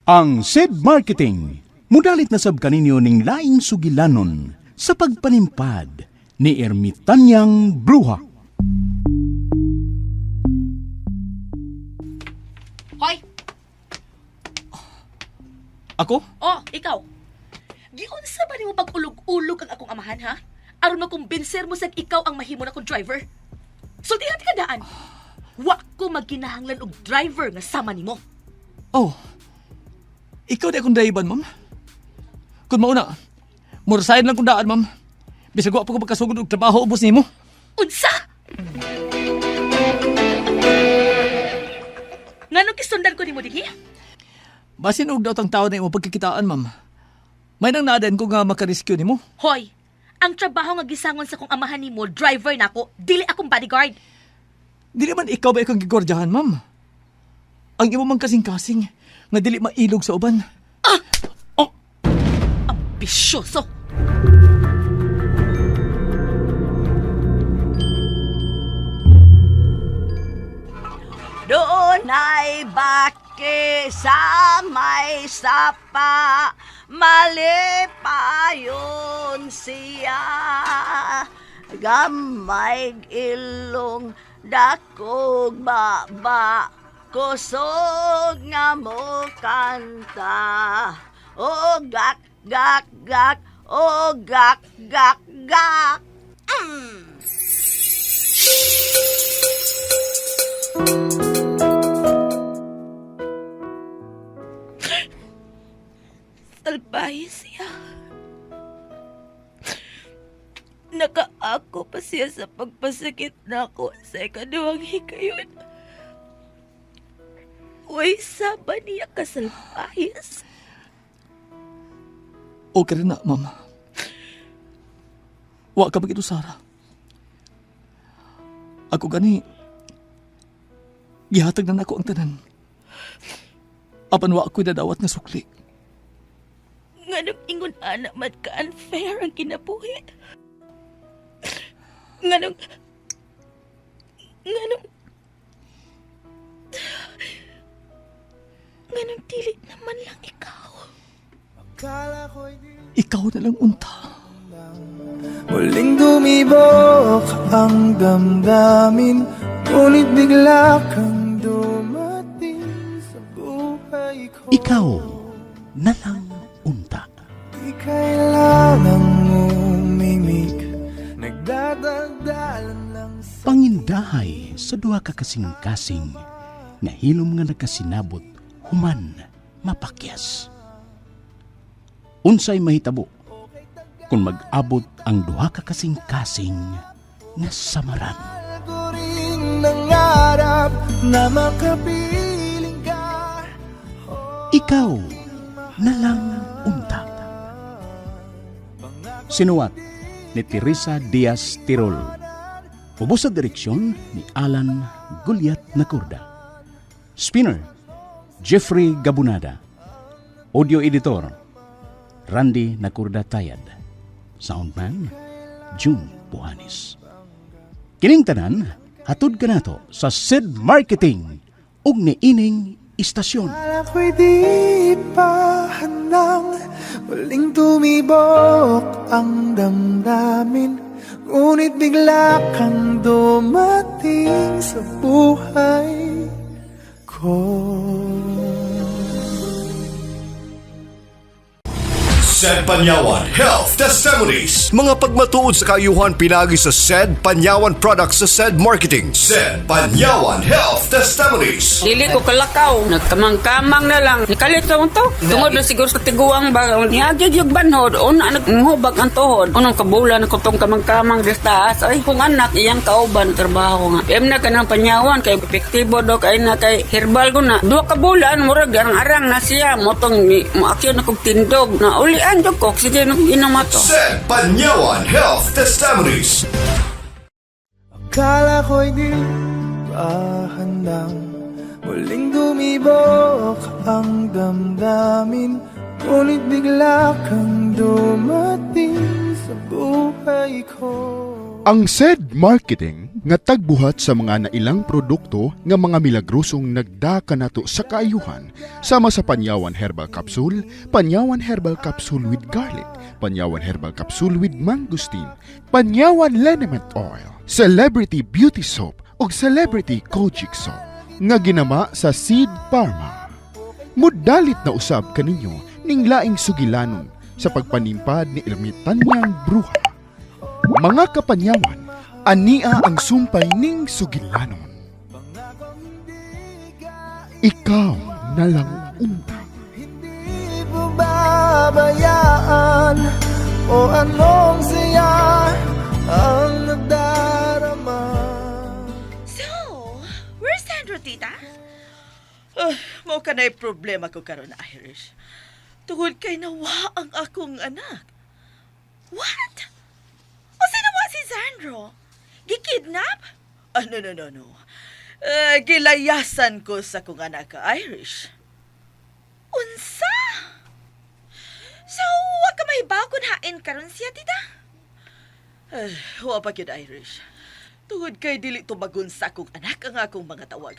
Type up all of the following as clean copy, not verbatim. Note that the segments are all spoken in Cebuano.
Ang SED Marketing, mudalit na sab kaninyo ning laing sugilanon sa pagpanimpad ni Ermitanyang Bruha. Hoy! Ako? Oh, ikaw. Giunsa ba nimo pag-ulog-ulog ang akong amahan, ha? Aron makumbinser mo sag ikaw ang mahimo na kong driver. Sultihan ka daan. Wa ko magkinahanglan og driver nga sama nimo. Oh. Ikaw di akong driver, ma'am. Kung mauna, murasahin lang kong daan, ma'am. Bisag wa pa ko pagkasugod og trabaho ubos nimo. Unsa? Nganong gisundan ko nimo dinhi? Basin og daot ang tao na imo pagkakitaan, ma'am. May nang naadan ko nga makarescue nimo. Hoy, ang trabaho nga gisangon sa kong amahan nimo, driver nako, dili akong bodyguard. Dili man ikaw ba ikang gigordyahan, ma'am? Ang imo mang kasing-kasing nga dili mailog sa uban. Oh, Ambisyoso. Doon ay baki sa may sapa, malipayon siya. Gamay ilong dakog baba, kusog nga mo kanta. O gak, gak, gak, o gak, gak, gak. Salbahe siya. Nakaako pa siya sa pagpasakit nako sa ikaduhang hikayon. Uy, saba niya kasalbahis. Okay rin na, ma'am. Wa ka bagito, Sara. Ako gani, gihatag na nako ang tanan. Apan wa ako'y dadawat nga sukli. Nganong ingon ana man ka unfair ang kinabuhi. Nganong nganong nganong dili naman lang ikaw. Ikaw na lang unta. Muling tumibok ang damdamin, ngunit bigla kang dumating sa buhay ko. Ikaw na lang unta. Di kailangang umimik, nagdadaldalan lang sa Pangindahay sa duha ka kasing-kasing nga hilom nga nagkasinabot human mapakyas. Unsay mahitabo kung mag-abot ang duha ka kasing-kasing nga samaran. ko rin nangarap na makapiling ka. Ikaw na lang unta. Sinuwat ni Teresa Diaz Tirol. Ubos sa direksyon ni Alan Gulyat Nakurda. Spinner, Jeffrey Gabunada. Audio editor, Randy Nakurda Tayad. Soundman, June Buhanis. Kining tanan, hatod kanato sa SID Marketing ug niining istasyon. Akala ko'y di pa handang muling tumibok ang damdamin, ngunit bigla kang dumating sa buhay ko. Said Panyawan Health Testimonies. Mga pagmatuod sa kaayuhan pinagi sa Said Panyawan Products sa Said Marketing. Said Panyawan Health Testimonies. Dili ko kalakaw, nagkamang-kamang na lang. Nikalit ko to. Tungod na siguro sa tiguang ba, niagi yung banhod, una naghubag ang tuhod. Unang kabulan ko tong kamang-kamang des taas. Ay, kung anak, iyang kauban, trabaho nga. Em na ka ng panyawan, kay epektibo do, kay na kay herbal ko na. Duha ka bulan, murag, arang-arang na siya. Motong, moakyo na kog tindog. Na ulian jud ko, sige na kong inom ato. Said Panyawan Health Testimonies. Akala ko'y di pa handang muling tumibok ang damdamin, ngunit bigla kang dumating sa buhay ko. Ang said marketing Nga tagbuhat sa mga nailang produkto nga mga milagrosong nagdaka nato sa kaayuhan sama sa Panyawan Herbal Capsule, Panyawan Herbal Capsule with Garlic, Panyawan Herbal Capsule with Mangosteen, Panyawan Liniment Oil, Celebrity Beauty Soap ug Celebrity Kojic Soap nga ginama sa Seed Pharma. Mudalit na usab kaninyo ning laing sugilanon sa pagpanimpad ni Ermitanyang Bruha. Mga kapanyawan, ania ang sumpay ning sugilanon. Ikaw na lang unta. Hindi pababayaan o anong saya ang nadarama. So, where's Sandro, tita? Mao ka na'y problema ko karon, Irish. Tungod kay nawa ang akong anak. What? O sino wa si Sandro? Gikidnap? Ah, no, no, no, no. Gilayasan ko sa akong anak, Irish. Unsa? So, wa ka mahibaw kung hain karon siya, tita? Ay, wa pa gyud, Irish. Tungod kay dili tumagon sa akong anak ang akong mga tawag.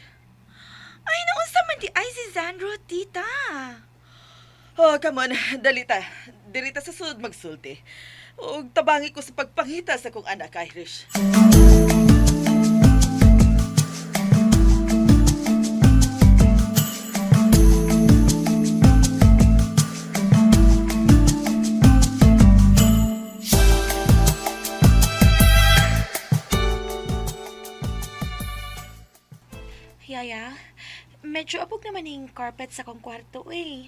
Ay, naunsa man di ay si Sandro, tita. Oh, come on, dali ta. Dili ta sa sud magsulti. Ug tabangi ko sa pagpangita sa akong anak, Irish. Yaya, medyo abog naman yung carpet sa kong kwarto eh.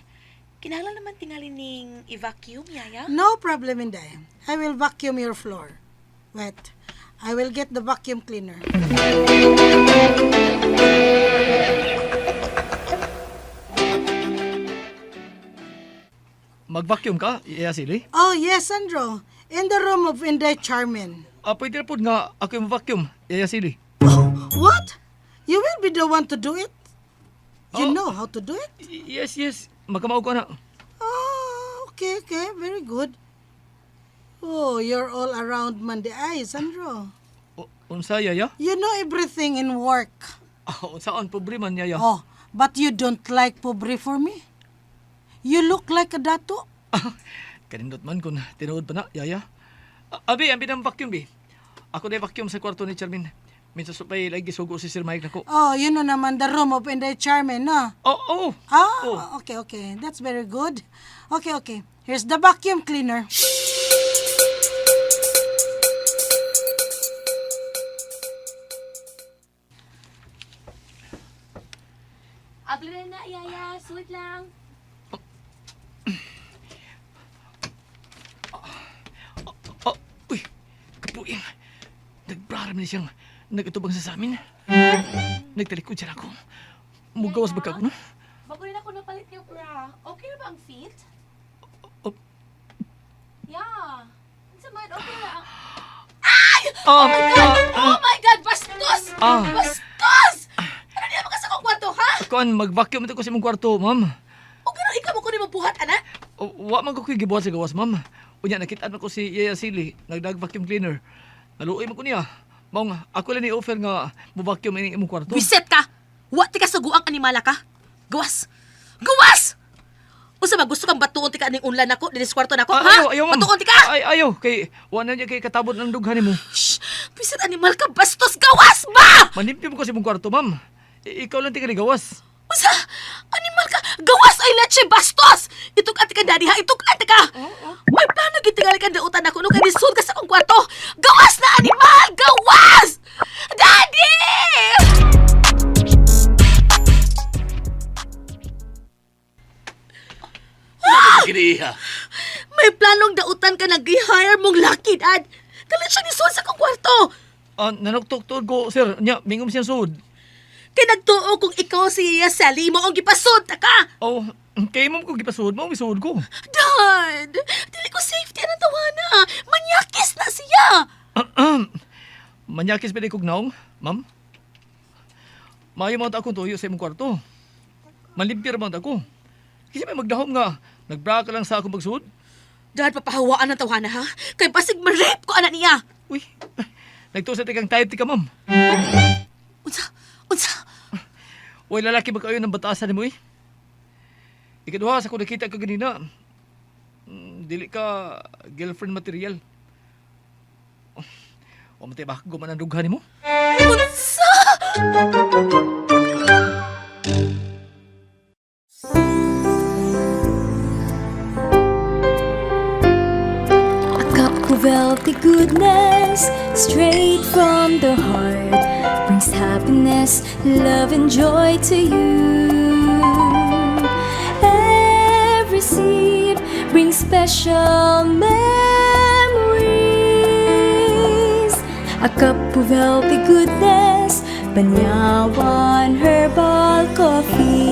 Kinahanglan naman tingali ning i-vacuum, Yaya. No problem, Inday. I will vacuum your floor. Wait, I will get the vacuum cleaner. Mag-vacuum ka, Yaya Sili? Oh, yes, Sandro. In the room of Inday Charmin. Ah, pwede na po nga ako yung vacuum, Yaya Sili. What? You will be the one to do it? You Oh. know how to do it? Yes, yes. Magkamao ko na. Oh, okay, okay. Very good. Oh, you're all around man di ay, Sandro. Unsa, Yaya? You know everything in work. Ah, unsaan problema niya, Yaya? Oh, but you don't like pobre for me? You look like a dato. Kanindot man kung tinuod pa na, Yaya. Abi, ang binang vacuum, bi. Ako na vacuum sa kwarto ni Charmin. Minsan supay lagi sugo si Sir Mike nako. Oh, you know naman the room of Inday Charmin, no? Oh, oh. Ah, Oh. okay, okay. That's very good. Okay, okay. Here's the vacuum cleaner. Abli na na, Yaya. Sulit lang. Oh, uy, kapuing. Nagbraram na siyang nag-atubang sa amin. Nagtalikod siya ako. Mugawas ba ka ako, no? Bago rin ako napalit yung bra. Okay na ba ang fit? Oh. Yeah. Unsa man, okay na ang... Oh, Oh my God! Bastos! Ah. Bastos! Ano niya ka sa akong kwarto, ha? Kuan, mag-vacuum ito ko sa imong kwarto, ma'am. O gano'n ikaw mo ko ni mabuhat, anak? O, wa man ko ko'y gibuhat sa gawas, ma'am. Unya, nakita man ko si Yaya Sili, nagdag vacuum cleaner. Naluoy man ko niya. Mao nga, ako lang ni-offer nga mo-vacuum ini imong kwarto. Wiset ka! Wa ti ka suguang animala ka! Gawas! Gawas! Usa ba gusto kang batuon ti ka aning unlan nako dinhi sa kwarto nako, Ah, ha? ayaw, ayaw, ma'am. Batuon ti ka! Ay, ayaw, kay wa na niya kay katabot ng dughan nimo. Shh! Wiset animal ka, bastos! Gawas ba! Manimpyo mo ko sa imong kwarto, ma'am. Ikaw lang ti ka gawas. Usa! Animal ka! Gawas ay leche, bastos! Itug ati ka, daddy, ha? Itug ati ka! May plano gitingali ka dautan nako no kay nisud ka sa akong kwarto! Gawas na animal! Gawas! Daddy! Giniha. May planong dautan ka na gi-hire mong lucky dad. Kalit siya nisud sa akong kwarto. Ah, nanuktok tuod ko, sir. Nya, mingom siyang suod. Kay nagtuo kung ikaw si Iya Sally mo ang gipasud ta ka. Oh, kay ma'am ko gipasuod mo, gisuod ko. Dad, dili ko safety ang tawana. Manyakis na siya. Manyakis pa di kog naong, ma'am. Maayo man akong tuyo sa imong kwarto. Malimpir man ako. Kasi may magdahom nga, nagbra ka lang sa akong pagsuod. Dad, papahawaan ang tawana ha. Kay basig ma-rape ko anak niya. Uy, Nagtuo sa tikang type ti ka, ma'am. Unsa? Unsa? Uy, lalaki ba kayo ng batasan mo eh? Ikaduha, sa kung nakita ka ganina, dili ka girlfriend material. O matay ba, guman ang dughan mo? Unsa? A cup of healthy goodness, straight from the heart, brings happiness, love, and joy to you. Every sip brings special memories. A cup of healthy goodness, Banyawan Herbal Coffee.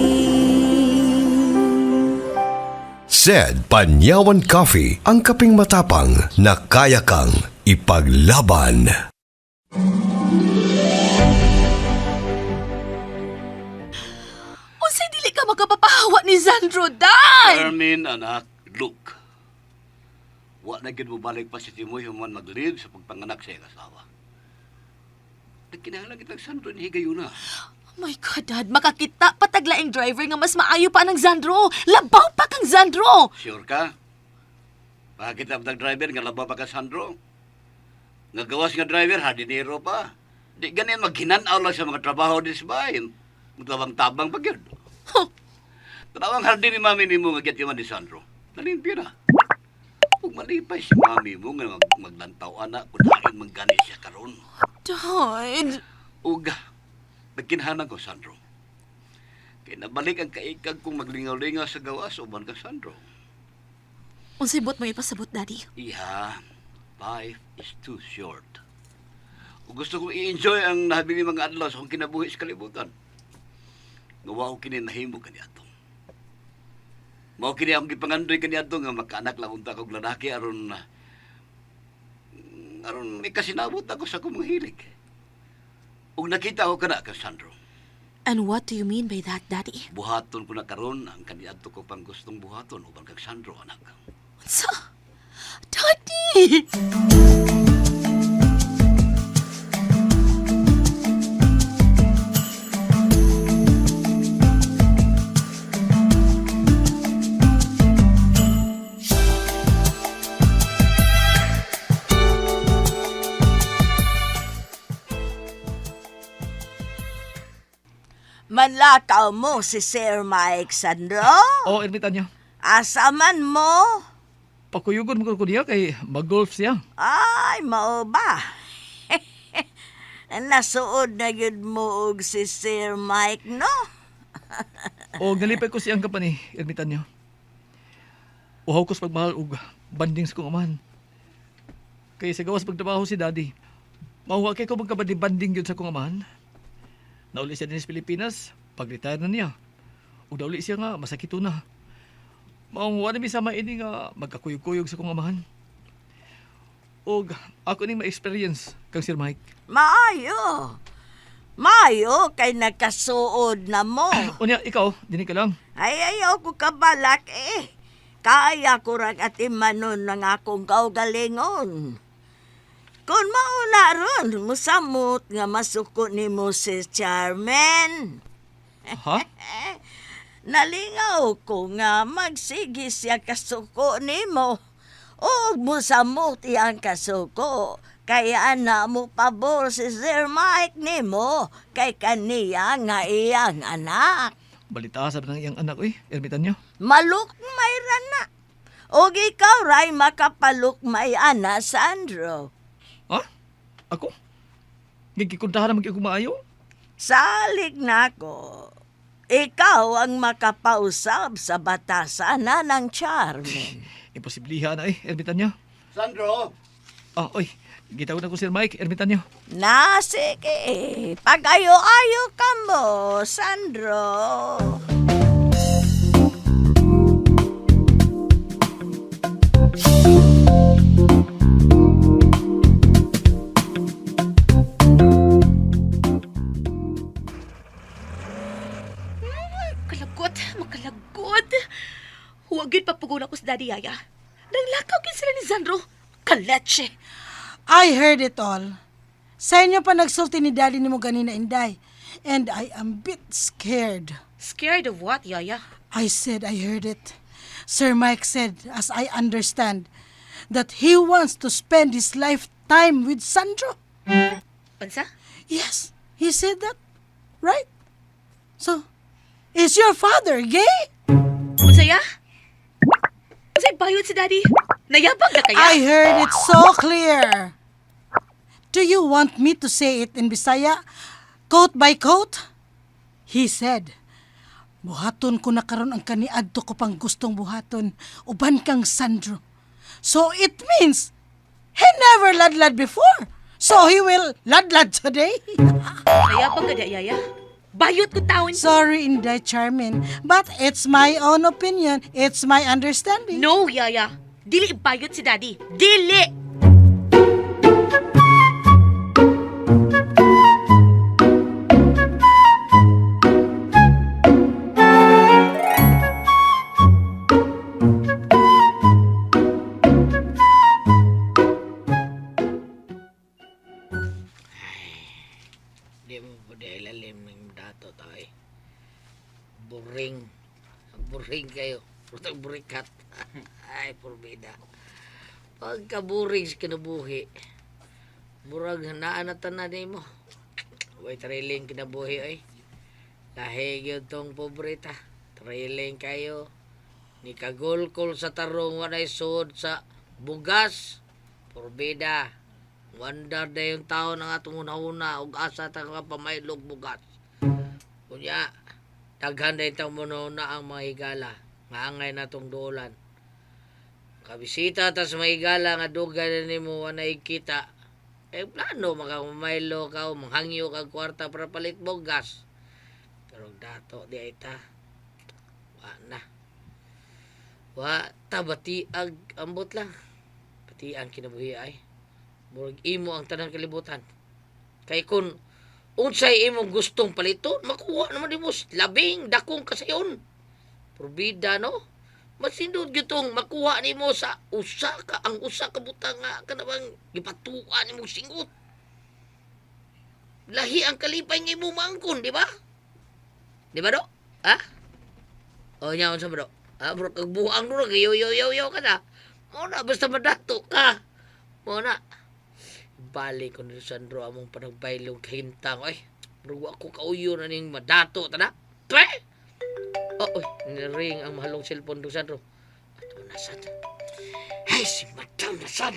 Said Panyawan Coffee, ang kaping matapang na kaya kang ipaglaban. Unsay dili ka makapapahawa ni Zandro, Dad? Carmen, anak, look. Wa na gyud mobalik pa si Timoy human mag-leave sa pagpanganak sa iyang asawa. Nagkinahanglan kitang Sandro ni higayuna. Oh my God, Dad, makakita pataglaing driver nga mas maayo pa ng Zandro. Labaw pa kang Zandro. Sure ka? Bakit ang driver nga laba pa ka Sandro? Nga gawas nga driver, hardinero pa. Di ganin maghinanaw lang sa mga trabaho dis bahin. Mutabang-tabang pa gyud. Huh. Tanawang hardin ni mami nimo nga gyud man ni Sandro. Nalimpyo na. Ug malipay si mami mo nga maglantaw ana kung hain man gani siya karon. Dad, Ug nagkinhanan ko Sandro. Kay nabalik ang kaikag kong maglingaw-lingaw sa gawas uban kang Sandro. Unsay buot mo ipasabot, Daddy? Iha, life is too short. Ug gusto kong i-enjoy ang nahabiling mga adlaw sa akong kinabuhi sa kalibutan. Nga wa ko kini nahimo kaniadto. Mao kini akong gipangandoy kaniadto nga makaanak lang unta kog lalaki aron aron may kasinabot ako sa akong mga hilig. Ug nakita ko kana kang Sandro. And what do you mean by that, Daddy? Buhaton ko na karon ang kaniadto ko pang gustong buhaton uban kang Sandro anak. Unsa? Daddy! Manlakaw mo si Sir Mike Sandro? Oo, ermitanyo. Asa man mo? Pakuyugon mo ko niya kay mag-golf siya. Ay, mao ba? Nasuod na yun mo og si Sir Mike, no? O nalipay ko siyang company, ermitanyo. Uhaw ko sa pagmahal og banding sa kong amahan. Kay sa gawas pagtrabaho si Daddy. Mahuwa kay ko magkabandi-banding yun sa kong amahan. Nauli siya din sa Pilipinas, pag-retire na niya. Ug nauli siya nga, masakito na. Maunguha na mi sama ini nga magkakuyog-kuyog sa kong amahan. Og ako ning ma-experience kang Sir Mike. Maayo. Maayo kay nagkasuod na mo. Unya, ikaw, dinhi ka lang. Ay, ayaw ko kabalak eh. Kaya ko rang atimanon ng akong kaugalingon. Kung mauna ron, musamot nga masuko ni mo si Charmen. Ha? Nalingaw ko nga magsige siya kasuko nimo. O musamot iyang kasuko. Kaya na mo pabor si Sir Mike nimo kay kaniya nga iyang anak. Balita sa ng iyang anak, uy, ermitanyo. Malukmay ra na. Og ikaw ray makapalukmay ana, Sandro. Ha? Ako? Gigikuntahan na mag maayo? Salig na ko. Ikaw ang makapausab sa batasan na ng Charmin. Imposiblihan na eh, ermitanyo. Sandro! Ah, oy, gitawag na ko Sir Mike, ermitanyo. Na, sige. Pag-ayo-ayo ka mo, Sandro. Kalagot, makalagot. Huwag yun papugon ako sa Daddy Yaya. Nanglakaw kin sila ni Zandro. Kaletche. I heard it all. Sa inyo pa nagsulti ni Daddy nimo ganina, Inday. And I am bit scared. Scared of what, Yaya? I said I heard it. Sir Mike said, as I understand, that he wants to spend his lifetime with Sandro. Unsa? Yes, he said that. Right? So, is your father gay? Unsa ya? Unsay bayot si Daddy? Nayabang na kaya? I heard it so clear. Do you want me to say it in Bisaya? Quote by quote? He said, "Buhaton ko na karon ang kaniadto ko pang gustong buhaton, uban kang Sandro." So it means he never ladlad before. So he will ladlad today. Nayabang ka di, Yaya? Bayot ko taon. Sorry, Inday Charmin, but it's my own opinion. It's my understanding. No, Yaya. Dili bayot si Daddy. Dili! Di mo po di ilalim ng dato tayo. Boring. Boring kayo. Putang burikat. Ay, porbida. Pagka-boring sa kinabuhi, murag naan na tanan mo. Way trailing kinabuhi ay. Lahi gyud tong pobreta. Trailing kayo. Ni kagulkol sa tarong walay suod sa bugas. Porbida. Wonder na yung tao na nga itong una-una ug asa ta nga pamaylog bugas. Kunya, daghan na itong muna ang mga higala. Nga angay na itong dulan. Kabisita tas mga higala nga dugay na nimo wanay kita. Eh plano makamamaylo ka o manghangyo ka kwarta para palit bugas. Pero dato di ay ta. Wa na. Wa ta batiag ambot lang. Batiang kinabuhi ay. Murag imo ang tanang kalibutan. Kay kun unsay imong gustong paliton, makuha naman nimo labing dakong kasayon. Probida no. Masindot gyud tong makuha nimo sa usa ka ang usa ka butang nga kanabang gipatuan nimo singot. Lahi ang kalipay nga imo maangkon, di ba? Di ba do? Ha? O nya unsa ba do? Ha, bro kag buang do yo yo yo yo ka na. Mo na basta madato ka. Mo na. Balik ko ni Sandro among panagbaylong kahimtang oy. Murag wa ko kauyo na ning madato ta na. Twe! Oh, oy, niring ang mahalong cellphone do Sandro. Ato nasad. Ay, si Madam nasad.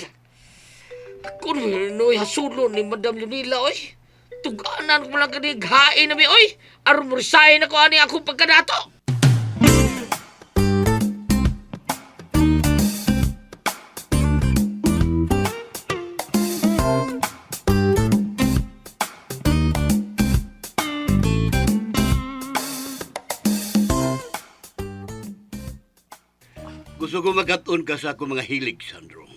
Ako noy hasulo ni Madam Lunila oy. Tuganan ko lang kani hain na mi oy. Aron mo resign ako ani akong pagkadato. Gusto ko magkat-on ka sa akong mga hilig, Sandro.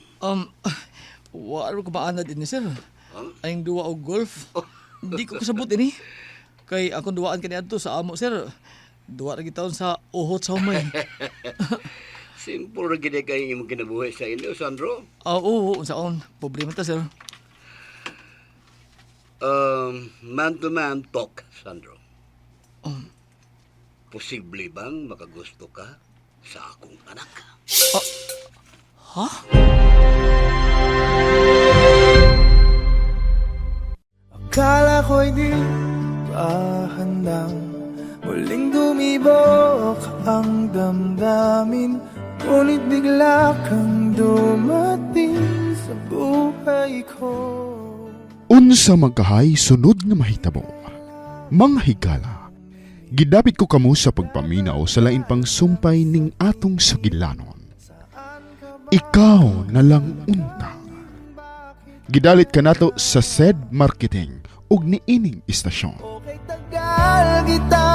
Wa ko maanad ini, sir. Ayong duwa og golf. Hindi ko kasabot ini. Kay akong duwaan kani adto sa amo, sir. Duwa ra gid taon sa uhot sa humay. Simple ra gid kay imong kinabuhi sa inyo, Sandro. Ah, oo, unsaon? Problema ta, sir. Man-to-man talk, Sandro. Posible bang makagusto ka sa akong anak? Ha? Akala ko'y di pa handang muling dumibok ang damdamin. Ngunit bigla kang dumating sa buhay ko. Unsa magkahay sunod nga mahitabo. Mga higala, gidapit ko kamo sa pagpaminaw sa lain pang sumpay ning atong sugilanon. Ikaw na lang unta. Gidalit kanato sa said marketing ug niining istasyon. Tagal kita.